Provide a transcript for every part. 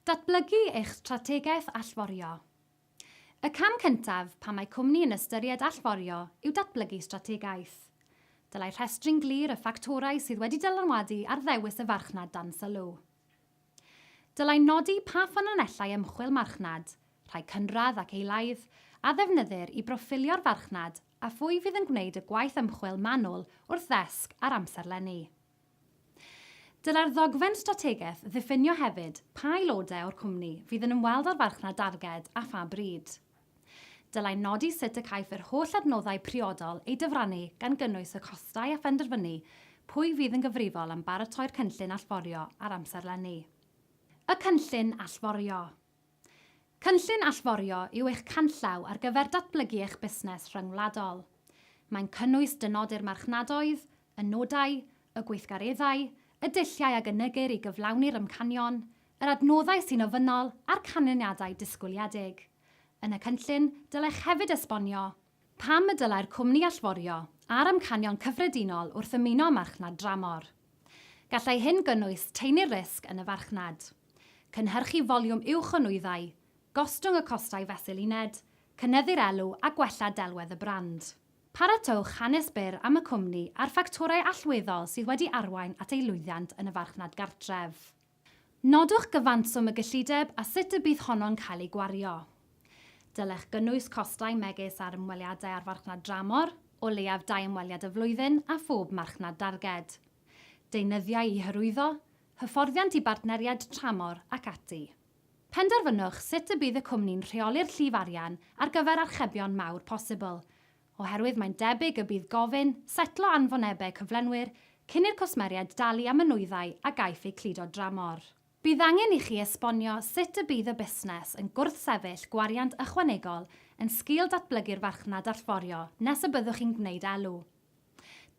Datblygu eich strategaeth allforio. Y cam cyntaf pan mae cwmni yn ystyried allforio yw datblygu strategaeth. Dylai rhestru'n glir y ffactorau sydd wedi dylanwadu ar ddewis y farchnad dan sylw. Dylai nodi pa ffynonellau ymchwil marchnad, rhai cynradd ac eilaidd, a ddefnyddir i broffilio'r farchnad a phwy fydd yn gwneud y gwaith ymchwil manwl wrth ddesg a'r amserlenni. Dylai'r ddogfen strategaeth ddiffinio hefyd pa aelodau o'r cwmni fydd yn ymweld â'r farchnad darged a pha bryd. Dylai nodi sut y caiff yr holl adnoddau priodol eu dyfrannu gan gynnwys y costau a phenderfynu pwy fydd yn gyfrifol am baratoi'r cynllun allforio a'r amserlenni. Y cynllun allforio. Cynllun allforio yw eich canllaw ar gyfer datblygu eich busnes rhyngwladol. Mae'n cynnwys dynodi'r marchnadoedd, y nodau, y gweithgareddau, y dulliau a gynigir i gyflawni'r amcanion, yr adnoddau sy'n ofynnol a'r canlyniadau disgwyliedig. Yn y cynllun, dylech hefyd esbonio pam y dylai'r cwmni allforio a'r amcanion cyffredinol wrth ymuno â marchnad dramor. Gallai hyn gynnwys taenu'r risg yn y farchnad, cynhyrchu foliwm uwch o nwyddau, gostwng y costau fesul uned, cynyddu'r elw a gwella delwedd y brand. Paratowch hanes byr am y cwmni a'r ffactorau allweddol sydd wedi arwain at ei lwyddiant yn y farchnad gartref. Nodwch gyfanswm y gyllideb a sut y bydd honno'n cael ei gwario. Dylech gynnwys costau megis ar ymweliadau â'r farchnad dramor, o leiaf dau ymweliad y flwyddyn a phob marchnad darged. Deunyddiau i hyrwyddo, hyfforddiant i bartneriaid tramor ac ati. Penderfynwch sut y bydd y cwmni'n rheoli'r llif arian ar gyfer archebion mawr posibl, oherwydd mae'n debyg y bydd gofyn setlo anfonebau cyflenwyr cyn i'r cwsmeriaid dalu am y nwyddau a gaiff eu cludo dramor. Bydd angen i chi esbonio sut y bydd y busnes yn gwrthsefyll gwariant ychwanegol yn sgil datblygu'r farchnad allforio nes y byddwch chi'n gwneud elw.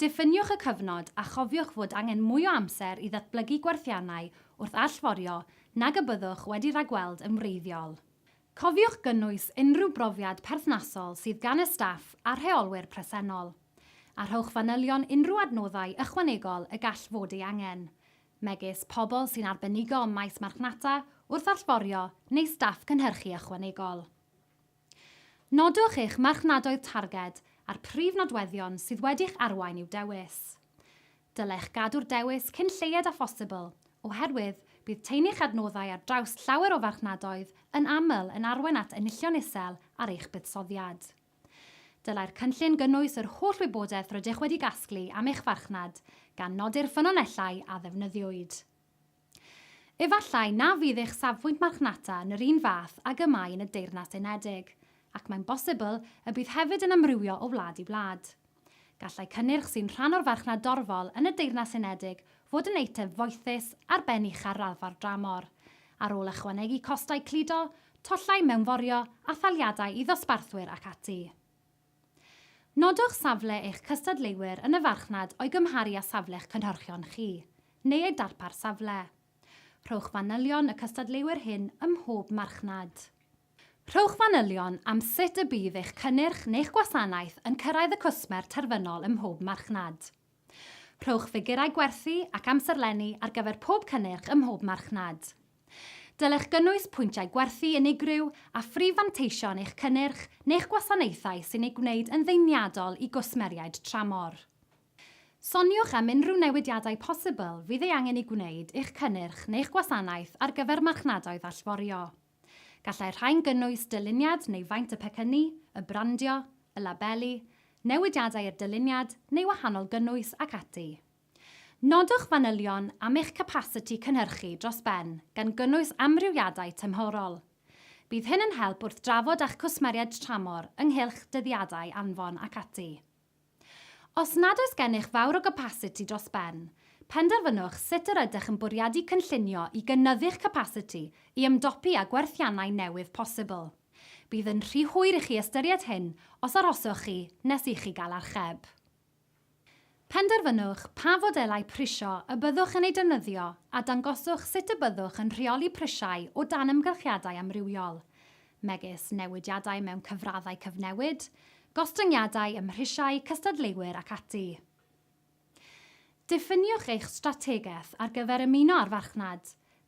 Diffiniwch y cyfnod a chofiwch fod angen mwy o amser i ddatblygu gwerthiannau wrth allforio nag y byddwch wedi rhagweld yn wreiddiol. Cofiwch gynnwys unrhyw brofiad perthnasol sydd gan y staff a'r rheolwyr presennol, a rhowch fanylion unrhyw adnoddau ychwanegol y gall fod ei angen, megis pobl sy'n arbenigo ym maes marchnata wrth allforio neu staff cynhyrchu ychwanegol. Nodwch eich marchnadoedd targed a'r prif nodweddion sydd wedi'ch arwain i'w dewis. Dylech gadw'r dewis cyn lleied â phosibl, oherwydd bydd taenu'ch adnoddau ar draws llawer o farchnadoedd yn aml yn arwain at enillion isel ar eich buddsoddiad. Dylai'r cynllun gynnwys yr holl wybodaeth rydych wedi gasglu am eich farchnad, gan nodi'r ffynonellau a ddefnyddiwyd. Efallai na fydd eich safbwynt marchnata yn yr un fath ag y mae yn y Deyrnas Unedig, ac mae'n bosibl y bydd hefyd yn amrywio o wlad i wlad. Gallai cynnyrch sy'n rhan o'r farchnad dorfol yn y Deyrnas Unedig fod yn eitem foethus ar ben ucha'r raddfa'r dramor, ar ôl ychwanegu costau cludo, tollau mewnforio a thaliadau i ddosbarthwyr ac ati. Nodwch safle eich cystadleuwyr yn y farchnad o'i gymharu â safle'ch cynhyrchion chi, neu eu darpar safle. Rhowch fanylion y cystadleuwyr hyn ym mhob marchnad. Rhowch fanylion am sut y bydd eich cynnyrch neu'ch gwasanaeth yn cyrraedd y cwsmer terfynol ym mhob marchnad. Rhowch ffigurau gwerthu ac amserlenni ar gyfer pob cynnyrch ym mhob marchnad. Dylech gynnwys pwyntiau gwerthu unigryw a phrif fanteision eich cynnyrch neu'ch gwasanaethau sy'n eu gwneud yn ddeniadol i gwsmeriaid tramor. Soniwch am unrhyw newidiadau posibl fydd ei angen eu gwneud i'ch cynnyrch neu'ch gwasanaeth ar gyfer marchnadoedd allforio. Gallai'r rhain gynnwys dyluniad neu faint y pecynnu, y brandio, y labelu, newidiadau i'r dyluniad neu wahanol gynnwys ac ati. Nodwch fanylion am eich capasiti cynhyrchu dros ben, gan gynnwys amrywiadau tymhorol. Bydd hyn yn help wrth drafod â'ch cwsmeriaid tramor ynghylch dyddiadau anfon ac ati. Os nad oes gennych fawr o gapasiti dros ben, penderfynwch sut yr ydych yn bwriadu cynllunio i gynyddu'ch capasiti i ymdopi â gwerthiannau newydd posibl. Bydd yn rhy hwyr i chi ystyried hyn os arhoswch chi nes i chi gael archeb. Penderfynwch pa fodelau prisio y byddwch yn eu defnyddio a dangoswch sut y byddwch yn rheoli prisiau o dan amgylchiadau amrywiol, megis newidiadau mewn cyfraddau cyfnewid, gostyngiadau ym mhrisiau cystadleuwyr ac ati. Diffiniwch eich strategaeth ar gyfer ymuno â'r farchnad,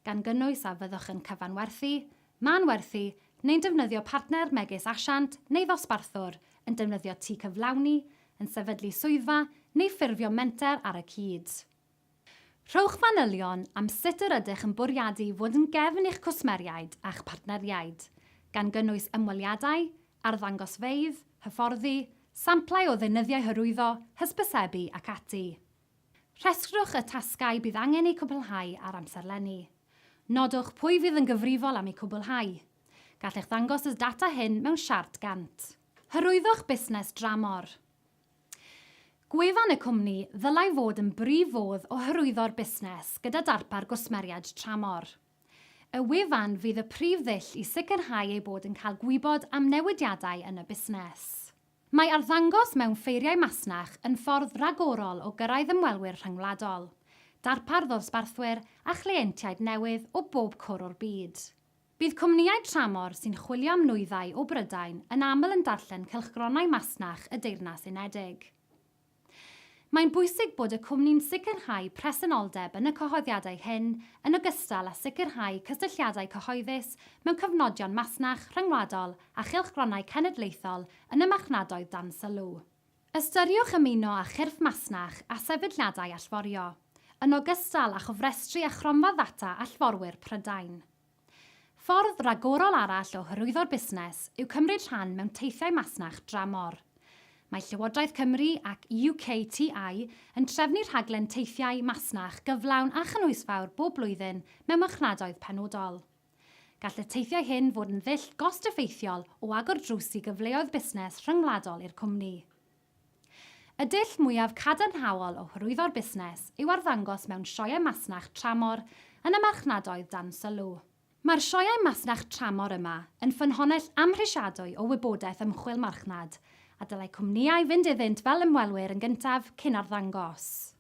gan gynnwys a fyddwch yn cyfanwerthu, mân-werthu, neu'n defnyddio partner megis asiant neu ddosbarthwr, yn defnyddio tŷ cyflawni, yn sefydlu swyddfa neu ffurfio menter ar y cyd. Rhowch fanylion am sut yr ydych yn bwriadu fod yn gefn i'ch cwsmeriaid a'ch partneriaid, gan gynnwys ymweliadau, arddangosfeydd, hyfforddi, samplau o ddeunyddiau hyrwyddo, hysbysebu ac ati. Rhestrwch y tasgau bydd angen eu cwblhau a'r amserlenni. Nodwch pwy fydd yn gyfrifol am eu cwblhau. Gallech ddangos y data hyn mewn siart Gantt. Hyrwyddwch busnes dramor. Gwefan y cwmni ddylai fod yn brif fodd o hyrwyddo'r busnes gyda darpar gwsmeriaid tramor. Y wefan fydd y prif ddull i sicrhau eu bod yn cael gwybod am newidiadau yn y busnes. Mae arddangos mewn ffeiriau masnach yn ffordd ragorol o gyrraedd ymwelwyr rhyngwladol, darpar ddosbarthwyr a chleientiaid newydd o bob cwr o'r byd. Bydd cwmnïau tramor sy'n chwilio am nwyddau o Brydain yn aml yn darllen cylchgronau masnach y Deyrnas Unedig. Mae'n bwysig bod y cwmni'n sicrhau presenoldeb yn y cyhoeddiadau hyn yn ogystal â sicrhau cysylltiadau cyhoeddus mewn cyfnodion masnach rhyngwladol a chylchgronau cenedlaethol yn y marchnadoedd dan sylw. Ystyriwch ymuno â chyrff masnach a sefydliadau allforio, yn ogystal â chofrestru â chronfa ddata allforwyr Prydain. Ffordd ragorol arall o hyrwyddo'r busnes yw cymryd rhan mewn teithiau masnach dramor. Mae Llywodraeth Cymru ac UKTI yn trefnu rhaglen teithiau masnach gyflawn a chynhwysfawr bob blwyddyn mewn marchnadoedd penodol. Gall y teithiau hyn fod yn ddull gost-effeithiol o agor drws i gyfleoedd busnes rhyngwladol i'r cwmni. Y dull mwyaf cadarnhaol o hyrwyddo'r busnes yw arddangos mewn sioeau masnach tramor yn y marchnadoedd dan sylw. Mae'r sioeau masnach tramor yma yn ffynhonnell amhrisiadwy o wybodaeth ymchwil marchnad, a dylai cwmnïau fynd iddynt fel ymwelwyr yn gyntaf cyn arddangos.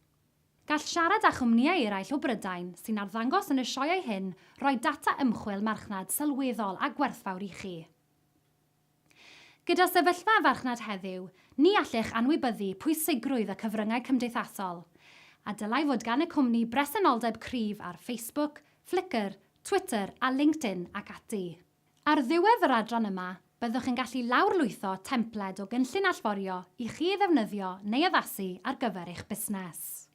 Gall siarad â chwmnïau eraill o Brydain sy'n arddangos yn y sioeau hyn roi data ymchwil marchnad sylweddol a gwerthfawr i chi. Gyda sefyllfa y farchnad heddiw, ni allech anwybyddu pwysigrwydd y cyfryngau cymdeithasol, a dylai fod gan y cwmni bresenoldeb cryf ar Facebook, Flickr, Twitter a LinkedIn ac ati. Ar ddiwedd yr adran yma, byddwch yn gallu lawrlwytho templed o gynllun allforio i chi ei ddefnyddio neu addasu ar gyfer eich busnes.